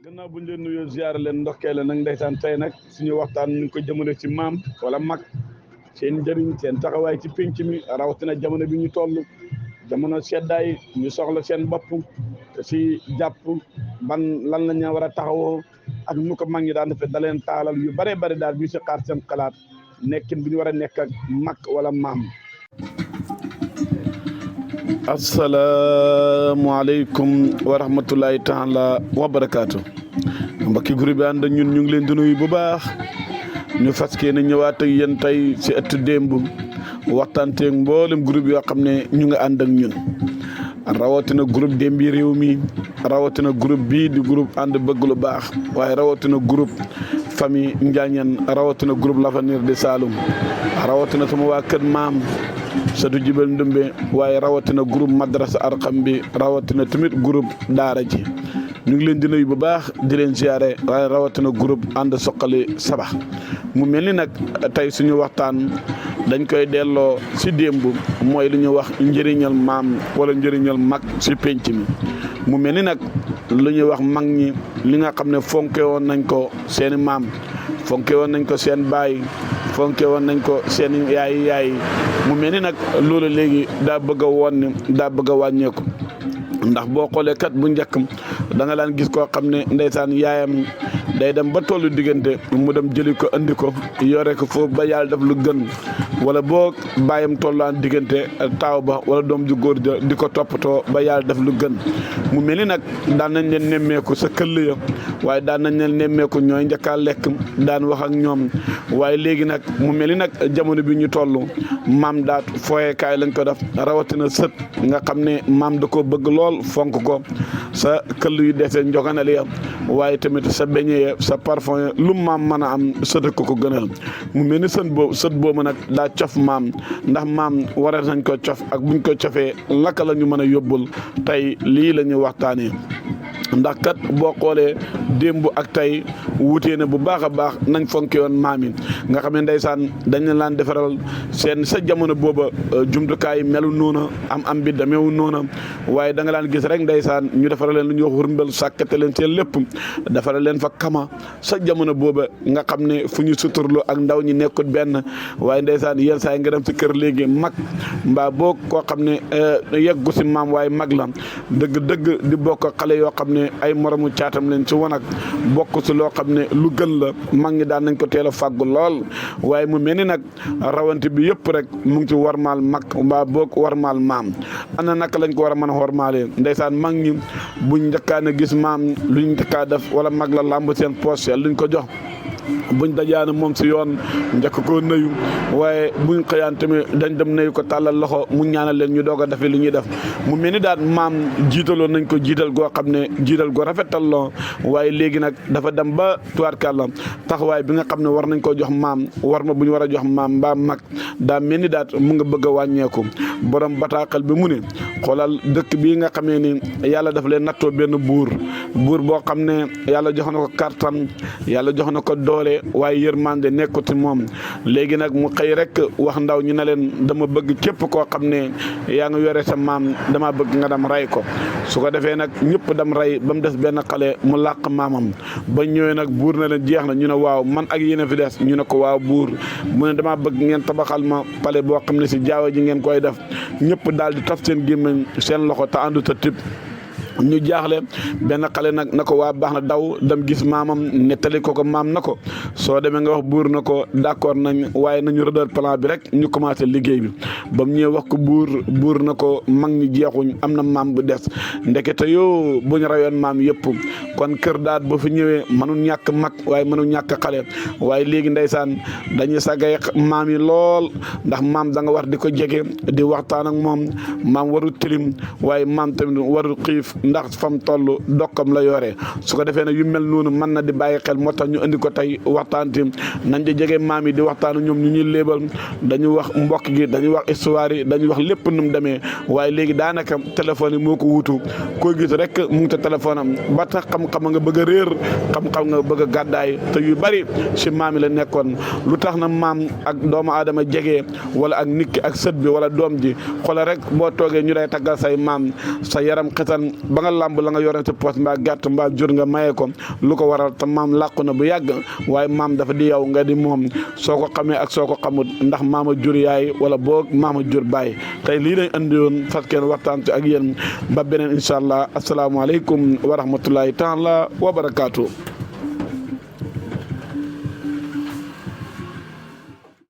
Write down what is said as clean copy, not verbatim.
gannaaw buñ leen nuyoo ziar leen ndokkee la nag ndeysaan tey nag suñu waxtaan ñu ngi ko jëmale ci maam wala mag seen njëriñ seen taxawaay ci pénc mi rawatina jamono bi ñu toll jamono seddaay ñu soxla seen bopp te si jàpp ban lan la ñu war a taxawoo ak nu ko mag ñi daan defee da leen taalal yu bare bari daal bi si xaar seen xalaat nekkin bi ñu war a nekk ak mag wala maam. asalaamaaleykum wa rahmatulahi taala wa barakaatu mbokki groupe bi ànd ñun ñu ngi leen di nuyu bu baax ñu fas yéene ñëwaat ak yéen tey si ëttu démb waxtaanteeg mboolem groupe yoo xam ne ñu ngi ànd ak ñun rawatina groupe Dembi réew mi rawatina groupe bii di groupe ànd bëgg lu baax waaye rawatina groupe famille Njaañeen rawatina groupe l'avenir de Saloum rawatina sama waa kër maam Satu Jibel Ndumbe waaye rawatina groupe madrasa Arqam bi rawatina tamit groupe daara ji ñu ngi leen di nuyu bu baax di leen ziare waaye rawatina groupe ànd soqali sabax mu mel ni nag tey suñu waxtaan dañ koy delloo si démb mooy li ñu wax njëriñal maam wala njëriñal mag si penc mi mu mel ni nag lu ñuy wax mag ñi li nga xam ne fonke woon nañ ko seeni maam fonke woon nañ ko seen baay fonke woon nañ ko seen yaay mu mel ni nag loolu léegi daa bëgg a woon ni daa bëgg a wàññeeku ndax boo xoolee kat bu njëkk da nga daan gis koo xam ne ndeysaan yaayam day dem ba tollu diggante mu dem jëli ko andi ko yore ko foofu ba yàlla def lu gën wala boo bàyyam tollaan diggante taaw ba wala doom ju góor ja di ko toppatoo ba yàlla def lu gën mu mel ni nag daan nañ leen nemmeeku sa këll ya waaye daan nañ leen nemmeeku ñooy njëkkaa lekk daan wax ak ñoom waaye léegi nag mu mel ni nag jamono bi ñu toll maam daat fooyekaay lañ ko def rawatina sët nga xam ne maam da ko bëgg lool fonk ko sa këll yu desee njoganal ya waaye tamit sa beñe sa parfum lu maam mën a am sët ko gënal mu mel ni sët boobu nag daa cof maam ndax maam waral nañ ko cof ak buñ ko cofee laka la ñu mën a yóbbul tey lii la ñuy waxtaanee ndax kat boo xoolee démb ak tey wutee na bu baax a baax nañ fonke woon maam yi nga xam ne ndeysaan dañ leen defaral seen sa jamono booba jumtukaay melu noona am bi dameewu noona waaye da nga daan gis rek ndeysaan ñu defaral leen lu ñuy wax wurmbel sàkkate leen seen lépp defaral leen fa kama sa jamono booba nga xam ne fu ñu suturlu ak ndaw ñi nekkut benn waaye ndeysaan yenn saa yi nga dem si kër léegi mag mbaa boo koo xam ne yeggu si maam waaye mag la dëgg di bokk xale yoo xam ne ay moromu caatam leen ci wanag bokk si loo xam ne lu gën la mag ñi daan nañ ko teel a fàggu lool waaye mu mel ni nag rawante bi yëpp rek mu ngi ci warmaal mag mbaa boog warmaal maam ana naka lañ ko war a mën a warmaalee ndeysaan mag ñi buñ njëkkaan a gis maam luñ njëkkaa def wala mag la làmb seen poche luñ ko jox buñ dajaana moom si yoon njëkk koo nuyu waaye buñ xëyaan tamit dañ dem nuyu ko tàllal loxo mu ñaanal leen ñu doog a defee li ñuy def mu mel ni daal maam jiitaloon nañ ko jiital goo xam ne jiital go rafetal la waaye léegi nag dafa dem ba tubaarkàlla taxawaay bi nga xam ne war nañ koo jox maam war ma bu ñu war a jox maam mbaa mag daa mel ni daal mu nga bëgg a wàññeeku borom bataaxal bi mu ne xoolal dëkk bii nga xamee ni yàlla dafa leen nattoo benn buur boo xam ne yàlla jox na ko kartan yàlla jox na ko doole waaye yërmande nekkut ci moom léegi nag mu xëy rek wax ndaw ñu ne leen dama bëgg képp koo xam ne yaa ngi yore sa maam dama bëgg nga dem ray ko su ko defee nag ñëpp dem ray ba mu des benn xale mu làq maamam ba ñëwee nag buur na leen jeex na ñu ne waaw man ak yéen a fi des ñu ne ko waaw buur mu ne dama bëgg ngeen tabaxal ma pale boo xam ne si jaawa ji ngeen koy def ñëpp daal di taf seen gémmiñ seen loxo te àndu ta tib ñu jaaxle benn xale nag na ko waa baax na daw dem gis maamam nettali ko maam na ko soo demee nga wax buur na ko d'accord nañ waaye nañu rëddal plan bi rek ñu commencé liggéey bi ba mu ñëwee wax ko buur na ko mag ñi jeexuñ am na maam bu des ndekete yoo bu ñu rayoon maam yëpp kon kër daat ba fi ñëwee mënu ñàkk mag waaye mënu ñàkk xale waaye léegi ndeysaan dañuy sagay maam yi lool ndax maam da nga war di ko jege di waxtaan ak moom maam warul tilim waaye maam tamit warul xiif ndax fam toll dokkam la yore su ko defee nag yu mel noonu mën na di bàyyi xel moo tax ñu indi ko tey waxtaan ti nañ di jege maam yi di waxtaanu ñoom ñu ñuy léebal dañu wax mbokk gi dañuy wax histoire yi dañuy wax lépp nu mu demee waaye léegi daanaka téléphone yi moo ko wutu koo gis rek mu ngi te téléphone am ba tax xam-xam nga bëgg a réer xam-xam nga bëgg a gàddaay te yu bari si maam yi la nekkoon lu tax na maam ak doomu aadama jege wala ak nit ki ak sët bi wala doom ji xoolal rek boo toogee ñu lay taggal say maam sa yaram xetan ba nga làmb la nga yore sa poos mbaa gàtt mbaa jur nga maye ko lu ko waral te maam làqu na bu yàgg waaye maam dafa di yow nga di moom soo ko xamee ak soo ko xamut ndax maama jur yaay wala boo maama jur baay tey lii lañ andi woon fas kenn waxtaan ak yéen ba beneen incha allah asalaamaaleykum wa rahmatullahi taala wa barakaatu.